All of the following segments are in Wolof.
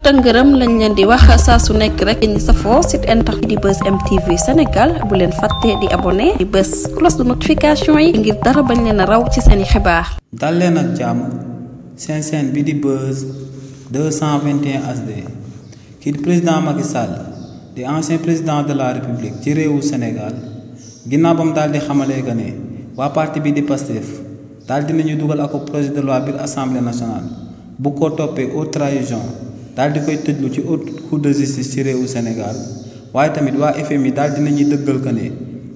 tëngërëm lañ leen di wax saa su nekk rek ñi safoo site internet di Buzz M TV Sénégal bu leen fàtte di abonné di bës cloche de notification yi ngir dara bañ leen a raw ci seeni xibaar. dal leen ak jàmm seen bi di Buzz 221 HD kii di président Macky Sall di ancien président de la République ci réewu Sénégal ginnaaw bam daal di xamalee que ne waa parti bi di Pastef daal dinañu dugal ak projet de loi biir assemblée nationale bu ko toppee haute trahison daal di koy tëjlu ci haute cour de justice ci réewu Sénégal waaye tamit waa FMI daal dinañuy dëggal que ne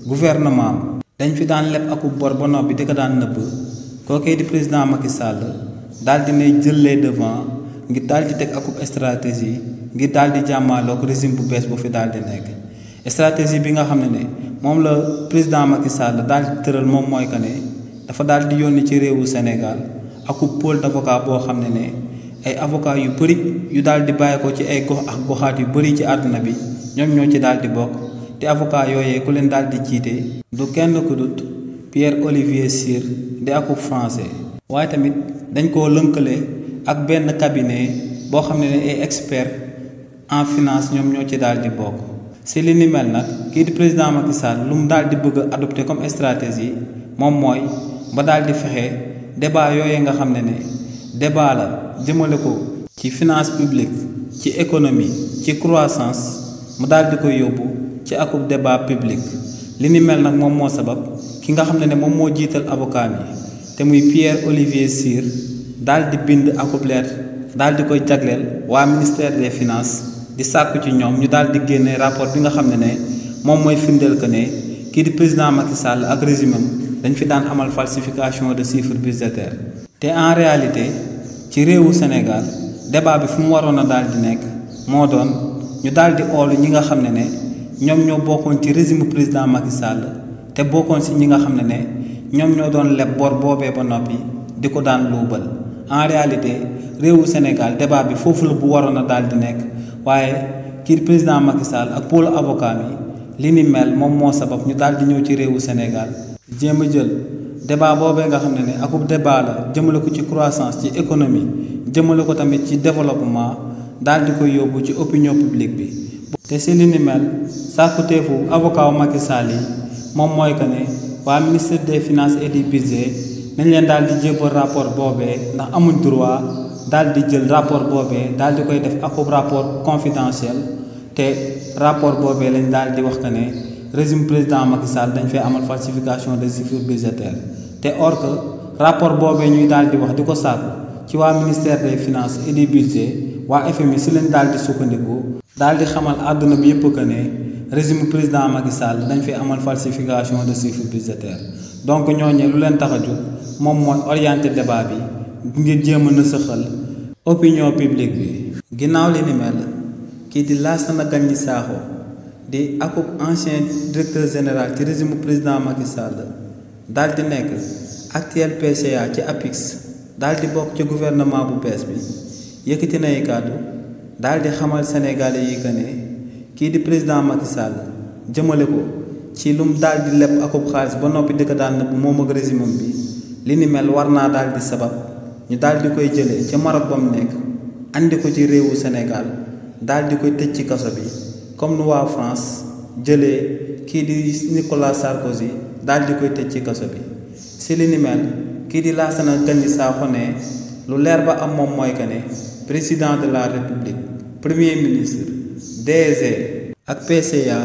gouvernement am dañ fi daan leb akub bor ba noppi di ko daan nëbb kookee di président Macky Sall daal dinay jël les devant ngir daal di teg akub stratégie ngir daal di jàmmaaloog régime bu bees bu fi daal di nekk stratégie bi nga xam ne moom la président Macky Sall daal di tëral moom mooy que ne dafa daal di yónni ci réewu Sénégal akub pôle d'avocat boo xam ne ay avocat yu bëri yu daal di bàyyi ko ci ay gox ak goxaat yu bëri ci àdduna bi ñoom ñoo ci daal di bokk te avocat yooyee ku leen daal di jiite du kenn ku dut Pierre Olivier Cyr di akub français waaye tamit dañ koo lënkale ak benn cabinet boo xam ne ay expert en finance ñoom ñoo ci daal di bokk si li ni mel nag kii di président Macky Sall lu mu daal di bëgg a adopté comme stratégie moom mooy ba daal di fexe débat yooyee nga xam ne débat la jëmale ko ci finance publique ci économie ci croissance mu daal di koy yóbbu ci akub débat public li ni mel nag moom moo sabab ki nga xam ne moom moo jiital avocat yi te muy Pierre Olivier Cyr daal di bind akub lettre daal di koy jagleel waa ministère des finances di sàkku ci ñoom ñu daal di génne rapport bi nga xam ne moom mooy firndeel que ne kii di président Macky Sall ak régime am dañ fi daan amal falsification de chiffres budgétaires te en réalité ci réewu Sénégal débat bi fu mu waroon a daal di nekk moo doon ñu daal di oolu ñi nga xam ne ñoom ñoo bokkoon ci régime président Macky Sall te bokkoon si ñi nga xam ne ñoom ñoo doon leb bor boobee ba noppi di ko daan luubal en réalité réewu Sénégal débat bi foofu la bu waroon a daal di nekk waaye kii président Macky Sall ak pôle avocat mi li ni mel moom moo sabab ñu daal di ñëw ci réewu Sénégal jéem a jël débat boobee nga xam ne akub débat la jëmale ko ci croissance ci économie jëmale ko tamit ci développement daal di koy yóbbu ci opinion publique bi te si li ni mel sàkkuteefu avocat wu Macky Sall yi moom mooy que ne waa ministère des finances et du budget nañ leen daal di jébbal rapport boobee ndax amuñ droit daal di jël rapport boobee daal di koy def akub rapport confidentiel te rapport boobee lañ daal di wax que ne régime président Macky Sall dañ fay amal falsification des chiffres budgétaires te or que rapport boobee ñuy daal di wax di ko sàkku ci waa ministère des finances et du budget waa FMI si leen daal di sukkandiku daal di xamal àdduna bi yëpp que ne régime président Macky Sall dañ fay amal falsification de chiffres budgétaires donc ñooñee lu leen tax a jóg moom mooy orienté débat bi ngir jéem a nësaxal opinion publique bi. ginnaaw li ni mel kii di Lassana Gagny Sakho di akub ancien directeur général ci régime président Macky Sall daal di nekk actuel PCA ci APIX daal di bokk ci gouvernement bu bees bi yëkkati nay kàddu daal di xamal sénégalais yi que ne kii di président Macky Sall jëmale ko ci lu mu daal di leb akub xaalis ba noppi di ko daan nëbb moom ak régime bi li ni mel war naa daal di sabab ñu daal di koy jëlee ca Maroc ba mu nekk andi ko ci réewu Sénégal daal di koy tëj ci kaso bi comme nu waa France jëlee kii di Nicolas Sarkozy daal di koy tëj ci kaso bi si li ni mel kii di Lassana Gagny Sakho ne lu leer ba am moom mooy que ne président de la République premier ministre DG ak PCA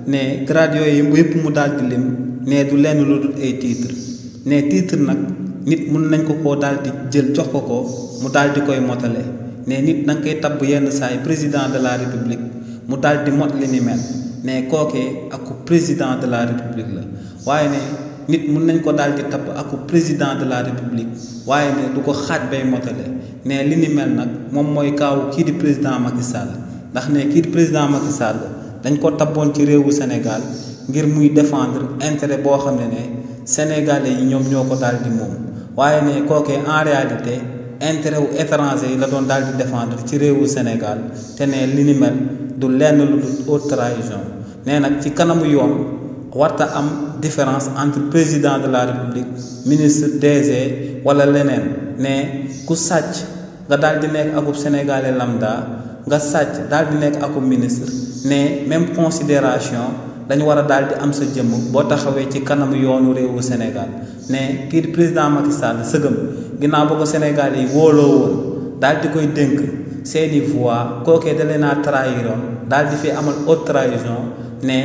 ne grade yooyu yëpp mu daal di lim ne du lenn lu dul ay titre ne titre nag nit mun nañ ko koo daal di jël jox ko mu daal di koy motale ne nit da nga koy tabb yenn saay président de la République mu daal di mot li ni mel ne kookee ak président de la République la waaye ne nit mun nañ ko daal di tabb ak président de la République waaye ne du ko xaaj bay motale ne li ni mel nag moom mooy kaaw kii di président Macky Sall ndax ne kii di président Macky Sall dañ ko tabboon ci réewu Sénégal ngir muy défendre intérêt boo xam ne sénégalais yi ñoom ñoo ko daal di moom waaye ne kookee en réalité intérêt wu étranger yi la doon daal di défendre ci réewu Sénégal te ne li ni mel du lenn lu dul haute trahison ne nag ci kanamu yoon warta am différence entre président de la République ministre DG wala leneen ne ku sàcc nga daal di nekk akub sénégalais lambda nga sàcc daal di nekk aku ministre ne même considération dañu war a daal di am sa jëmm boo taxawee ci kanam yoonu réewu Sénégal ne kii di président Macky Sall sëgëm ginnaaw ba ko Sénégal yi wóoloo woon daal di koy dénk seeni voix kookee da leen a trahiroon daal di fi amal haute trahison ne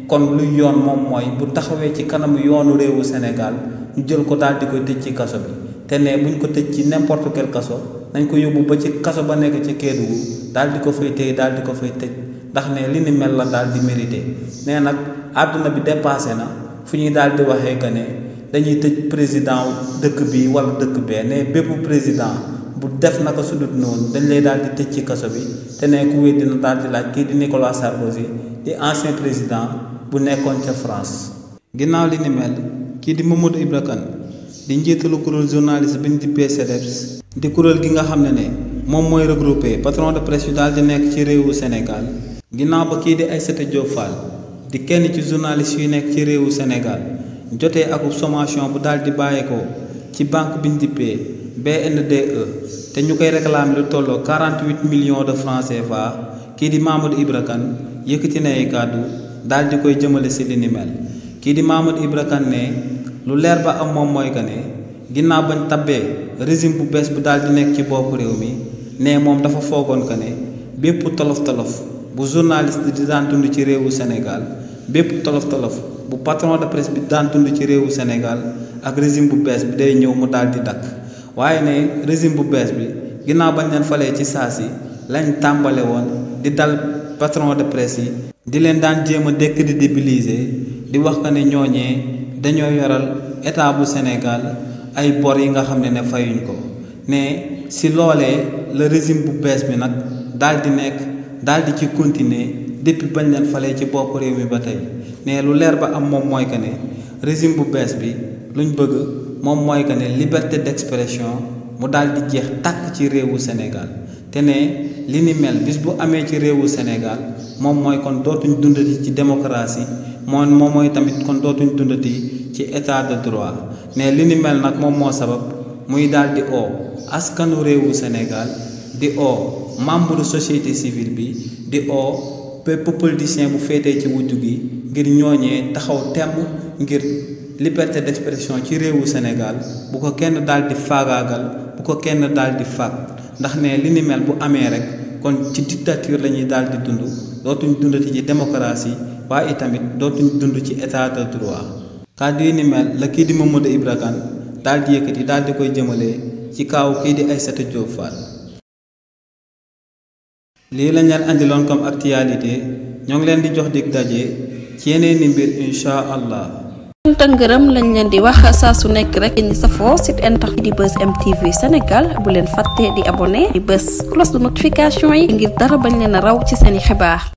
kon luy yoon moom mooy bu taxawee ci kanamu yoonu réewu Sénégal ñu jël ko daal di koy tëj ci kaso bi te ne buñ ko tëj ci n'importe quel kaso nañ ko yóbbu ba ci kaso ba nekk ci Kédougou daal di ko fay téye daal di ko fay tëj ndax ne li ni mel la daal di mérité nee nag àdduna bi dépassé na fu ñuy daal di waxee que ne dañuy tëj président dëkk bi wala dëkk bee ne bépp président bu def naka sudut noonu dañ lay daal di tëj ci kaso bi te ne ku wéy dina daal di laaj kii di Nicolas Sarkozy di ancien président bu nekkoon ca France. ginnaaw li ni mel kii di Mamadou Ibra Kane di njiitalu kuréel journaliste bi ñu dippee CDEPS di kuréel gi nga xam ne moom mooy regroupé patron de presse yu daal di nekk ci réewu Sénégal ginnaaw ba kii di Aïssata Diop Fall di kenn ci journaliste yu nekk ci réewu Sénégal jotee ak sommation bu daal di bàyyeekoo ci banque bi ñu dippee BNDE te ñu koy réclamer lu tolloo 48 millions de francs CFA kii di Mamadou Ibra Kane yëkkati na ay kàddu daal di koy jëmale si li ni mel kii di Mamadou Ibra Kane ne lu leer ba am moom mooy que ne ginnaaw bañ tabbee régime bu bees bu daal di nekk ci bopp réew mi ne moom dafa foogoon que ne bépp tolof-tolof bu journaliste di daan dund ci réewu Sénégal bépp tolof-tolof bu patron de presse bi daan dund ci réewu Sénégal ak régime bu bees bi day ñëw mu daal di dakk waaye ne régime bu bees bi ginnaaw bañ leen falee ci saa si lañ tàmbale woon di dal patron de presse yi di leen daan jéem a décrédibiliser di wax que ne ñooñee dañoo yoral état bu Sénégal ay bor yi nga xam ne fayuñ ko ne si loolee le régime bu bees bi nag daal di nekk daal di ci continuer depuis bañ leen falee ci bopp réew mi ba tey ne lu leer ba am moom mooy que ne régime bu bees bi luñ bëgg moom mooy que ne liberté d'expression mu daal di jeex tàkk ci réewu Sénégal te ne li ni mel bis bu amee ci réewu Sénégal moom mooy kon dootuñ dundati ci démocratie moom mooy tamit kon dootuñ dundati ci état de droit ne li ni mel nag moom moo sabab muy daal di oo askanu réewu Sénégal di oo membre société civile bi di oo bépp politicien bu féetee ci wujju gi ngir ñooñee taxaw temm ngir liberté d'expression ci réewu Sénégal bu ko kenn daal di faagaagal bu ko kenn daal di faag ndax ne li ni mel bu amee rek kon ci dictature la ñuy daal di dund dootuñ dundati ci démocratie waaye itamit dootuñ dund ci état de droit kàddu yi ni mel la kii di Mamadou Ibra Kane daal di yëkkati daal di koy jëmale ci kaaw kii di Aïssata Diop Fall. lii lañ leen andiloon comme actualité ñoo ngi leen di jox dig daje ci yeneeni mbir incha allah. te ngërëm lañ leen di wax saa su nekk rek ñi safoo site internet di Buzz MTV Sénégal bu leen fàtte di abonné di bës cloche de notification yi ngir dara bañ leen a raw ci seeni xibaar.